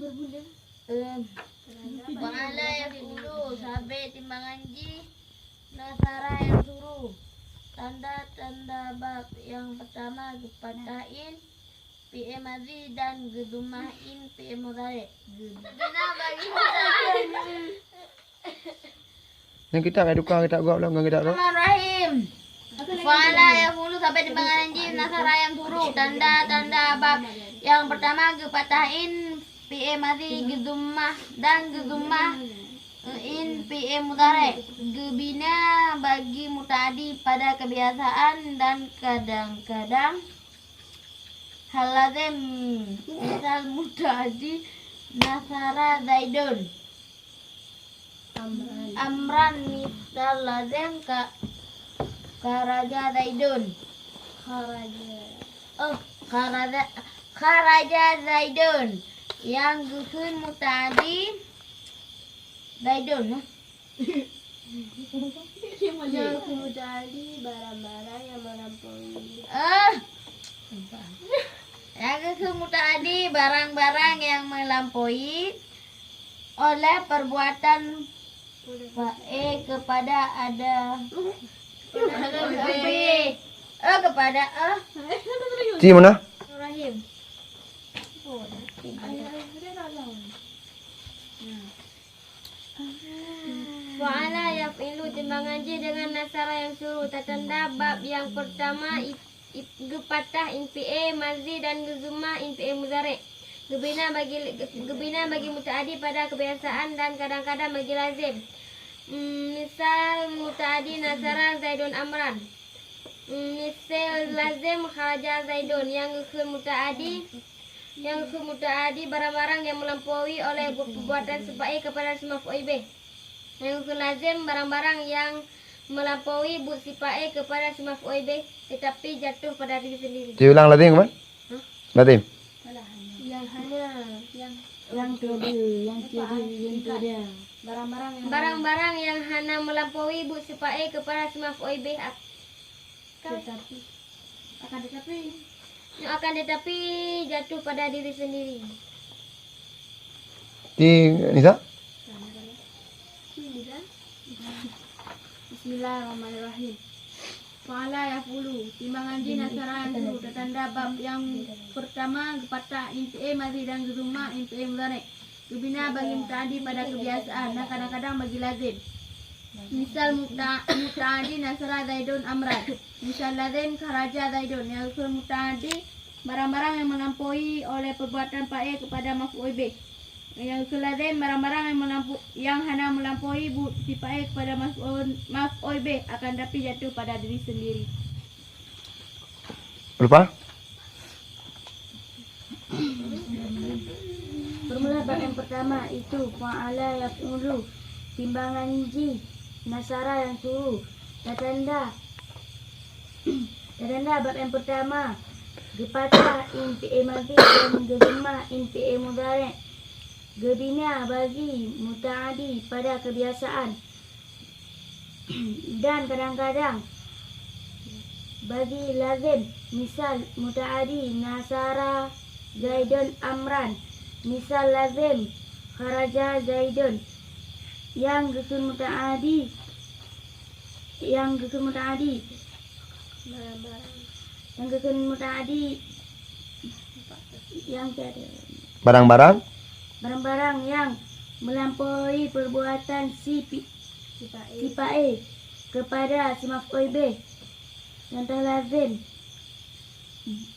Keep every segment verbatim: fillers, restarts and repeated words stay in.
Em, fa'ala yaf'ulu, sabe timbangan jih nasara yansuru. Tanda-tanda bab nyang peutama geupathah in, fi'il madhi dan geudhummah in fi'il mudhari. Geubina bagi mudhari. Nyan kitab, eh, tukang kitab gob lom ngon kitab roh. Bismillahirrahmanirrahim. Fa'ala yaf'ulu sabe timbangan jih nasara yansuru. Tanda-tanda bab nyang peutama geupathah in fi'il madhi geudhummah dan geudhummah in fi'il mudhari. Geubina bagi muta'addi pada kebiasaan dan kadang-kadang hal lazim. Misal muta'addi nasara Zaidun. Amran. Amran misal lazim ka, kharaja Zaidun. Kharaja. Oh, kharaja, kharaja Zaidun. Nyang geukheun muta'addi Zaidun, eh? Nyang geukheun muta'addi barang-barang nyang melampaui. Eh. Nyang geukheun muta'addi barang-barang nyang melampaui oleh perbuatan fa'il kepada ada, eh, kepada, eh, Ci mana? Ibrahim. Fa'ala yaf'ilu timbangan jih dengan nasara yansuru. Tatanda bab nyang peutama i-, i-, geupathah in fi'il madhi dan geudhummah in fi'il mudhari. Geubina bagi, geubina bagi muta'addi pada kebiasaan dan kadang-kadang bagi lazim. Mm, misal muta'addi nasara Zaidun Amran. Mm, misal lazim kharaja Zaidun. Nyang geukheun muta'addi, nyang geukheun muta'addi barang-barang nyang melampaui oleh bu-, perbuatan si fa'il kepada si maf'ul bih. Nyang geukheun lazim barang-barang nyang melampaui buet si fa'il kepada si maf'ul bih, tetapi jatuh pada diri sendiri. Ci ulang lazim, kan? Hah? Lazim. Nyang hana, nyang, nyang tiada, nyang tiada, nyang tiada. Barang-barang nyang, barang-barang nyang hana melampaui buet si fa'il kepada si maf'ul bih ak-, tetapi, akan tetapi, yang akan tetapi jatuh pada diri sendiri. Ci Nisa? Bismillahirrahmanirrahim. Fa'ala yaf'ulu, timbangan jih nasara yansuru, tatanda bab nyang peutama geupathah in fi'il madhi dan geudhummah in fi'il mudhari. Geubina bagi muta'addi pada kebiasaan dan kadang-kadang bagi lazim. Misal muta-, muta'addi nasara Zaidun Amran. Misal lazim kharaja Zaidun. Nyang geukheun muta'addi barang-barang nyang melampaui oleh perbuatan fa'il kepada maf'ul bih. Nyang geukheun lazim barang-barang nyang melampu-, nyang hana melampaui buet si fa'il kepada maf'ul, maf'ul bih, akan tapi jatuh pada diri sendiri. Lupa? Formula bab nyang peutama itu fa'ala yaf'ulu, timbangan jih nasara yansuru. Tatanda, tatanda bab nyang peutama geupathah in fi'il madhi dan geudhummah in fi'il mudhari. Geubina bagi muta'addi pada kebiasaan dan kadang-kadang bagi lazim. Misal muta'addi nasara Zaidun Amran. Misal lazim kharaja Zaidun. Nyang geukheun muta'addi, nyang geukheun muta'addi, nyang geukheun muta'addi, nyang tiada. Barang-barang? Barang-barang nyang melampaui perbuatan si pi-, si fa'il kepada si maf'ul bih. Contoh lazim,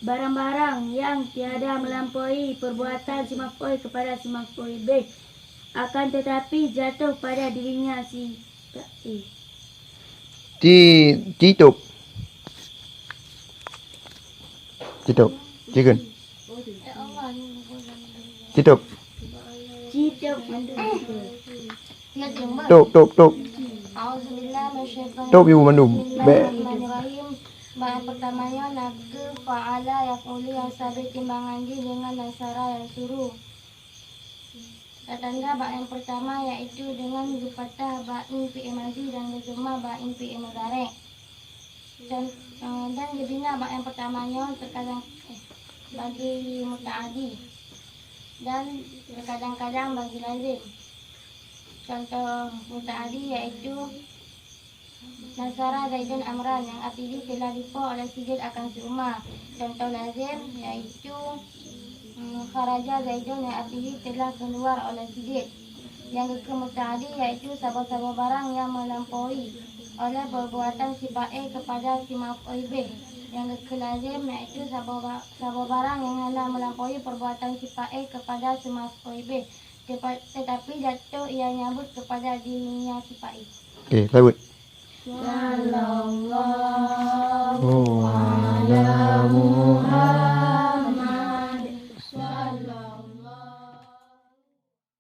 barang-barang nyang tiada melampaui perbuatan si maf'ul kepada si maf'ul bih, akan tetapi jatuh pada dirinya si fa'il. Ci, ci tôb. Ci tôb. Ci kheun. Ci tôb. Ci tôb mandum. Tôb, tôb, tôb. A'udzubillahi minasyaitonir rajim. Tôb ibu mandum. Bèk. Bismillahirrahmanirrahim. Bab nyang peutama nyoe na kheueh fa'ala yaf'ulu nyang sabe timbangan jih deungon nasara yansuru. Tatanda bab nyang peutama, yaitu deungon geupathah ba in fi'il madhi dan geudhummah ba in fi'il mudhari. Dan, eh, dan geubina bab nyang peutama nyoe teuka-, eh, bagi muta'addi. dan terkadang-kadang bagi lazim. Contoh mutaadi yaitu nasara Zaidun Amran nyang artinya telah dipoh oleh sidit akan si Umar. Contoh lazim yaitu, mm, kharaja Zaidun nyang artinya telah keluar oleh sidit. Nyang geukheun mutaadi yaitu saboh-saboh barang nyang melampaui oleh perbuatan si fa'il kepada si maf'ul bih. Nyang geukheun lazim yaitu saboh ba-, saboh barang nyang hana melampaui perbuatan si fa'il kepada si maf'ul bih, tepa-, tetapi jatuh ia nyabut kepada dirinya si fa'il. Okey, lanjut. Sallallahu. Oh.